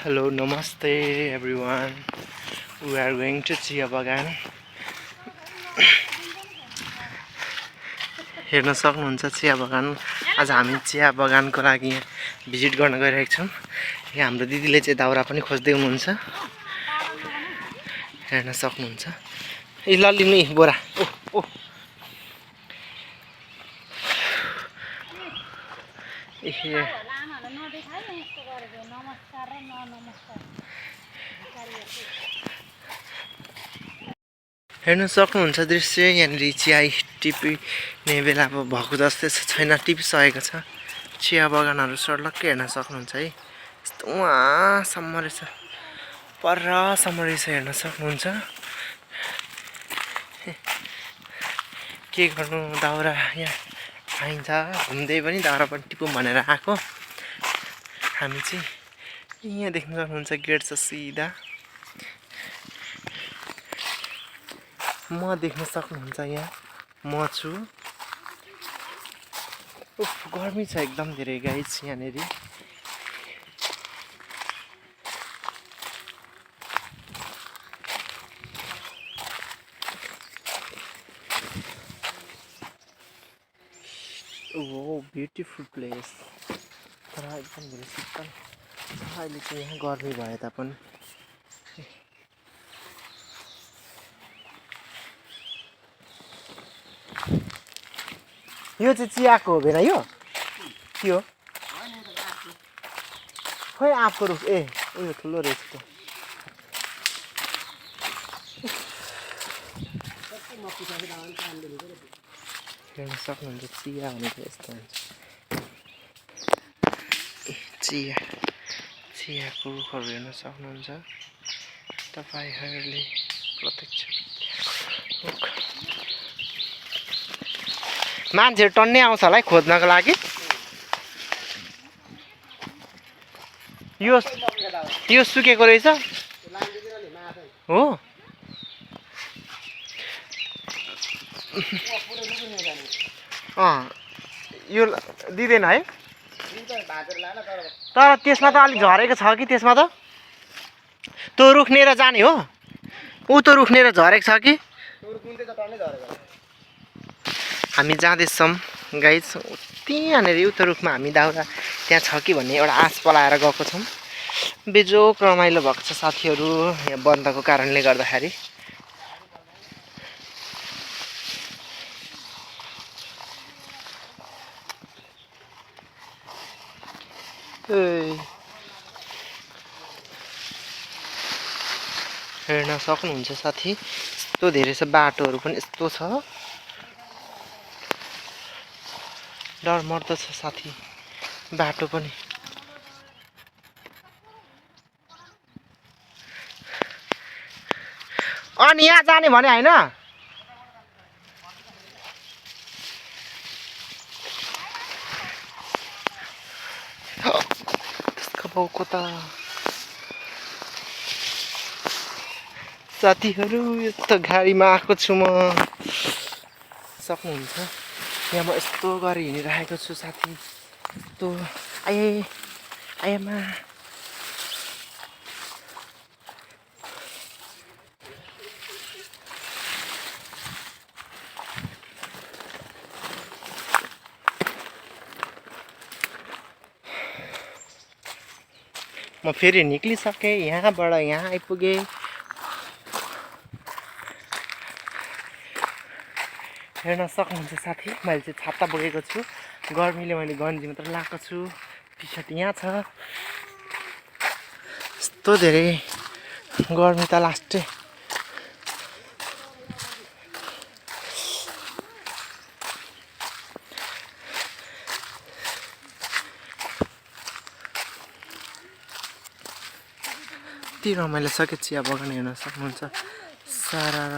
Hello, namaste everyone. We are going to Chia Bagan. हेर्न सक्नुहुन्छ चिया बगान। आज हामी चिया बगानको लागि भिजिट गर्न गइरहेका छौँ। यहाँ हाम्रो दिदीले चाहिँ दाउरा पनि खोज्दै हुनुहुन्छ। हेर्न सक्नुहुन्छ। ए ल लिनु बोरा। ओ हेर्न सक्नुहुन्छ दृश्य यहाँनिर चिया टिपिने बेला अब भएको जस्तै छैन, टिपिसकेको छ। चिया बगानहरू सर्लक्कै हेर्न सक्नुहुन्छ है। यस्तो उहाँसम्म रहेछ, परसम्म रहेछ, हेर्न सक्नुहुन्छ। के गर्नु, दाउरा यहाँ पाइन्छ, घुम्दै पनि दाउरा पनि टिपौँ भनेर आएको। हामी चाहिँ यहाँ देख्न सक्नुहुन्छ गेट छ सिधा। म देख्न सक्नुहुन्छ यहाँ म छु। उफ, गर्मी छ एकदम धेरै गाइस यहाँनिर। ओ ब्युटिफुल प्लेस, तर एकदम धेरै शीतल छ अहिले चाहिँ यहाँ, गर्मी भए तापनि। यो चाहिँ चियाको हो भेना, यो के हो? खोइ आँपको रुख। ए उयो ठुलो रहेछ त। हेर्न सक्नुहुन्छ चिया भनेको यस्तो हुन्छ। चियाको रुखहरू हेर्न सक्नुहुन्छ तपाईँहरूले प्रत्यक्ष। मान्छेहरू टन्नै आउँछ होला है खोज्नको लागि। यो सुकेको रहेछ हो। यो दिँदैन है, तर त्यसमा त अलिक झरेको छ कि। त्यसमा त त्यो रुखनेर जाने हो, ऊ त रुखनेर झरेको छ कि। हामी जाँदैछौँ गाइज त्यहाँनिर उता रुखमा। हामी दाउरा त्यहाँ छ कि भन्ने एउटा आश पलाएर गएको छौँ। बेजोक रमाइलो भएको छ साथीहरू यहाँ बन्दको कारणले गर्दाखेरि। हेर्न सक्नुहुन्छ साथी, यस्तो धेरै छ, बाटोहरू पनि यस्तो छ, डर मर्दछ साथी बाटो पनि। अनि यहाँ जाने भने होइन, त्यसको बाउको त साथीहरू यस्तो गाडीमा आएको छु म। सक्नुहुन्छ यहाँ म यस्तो गरेर हिँडिरहेको छु साथी। यस्तो आएमा म फेरि निक्लिसकेँ यहाँबाट, यहाँ आइपुगेँ। हेर्न सक्नुहुन्छ साथी, मैले चाहिँ छाता बोकेको छु। गर्मीले मैले गन्जी मात्र लगाएको छु, टी सर्ट यहाँ छ। यस्तो धेरै गर्मी त लास्टै। यति रमाइलो छ कि चिया बगान हेर्न सक्नुहुन्छ। सारा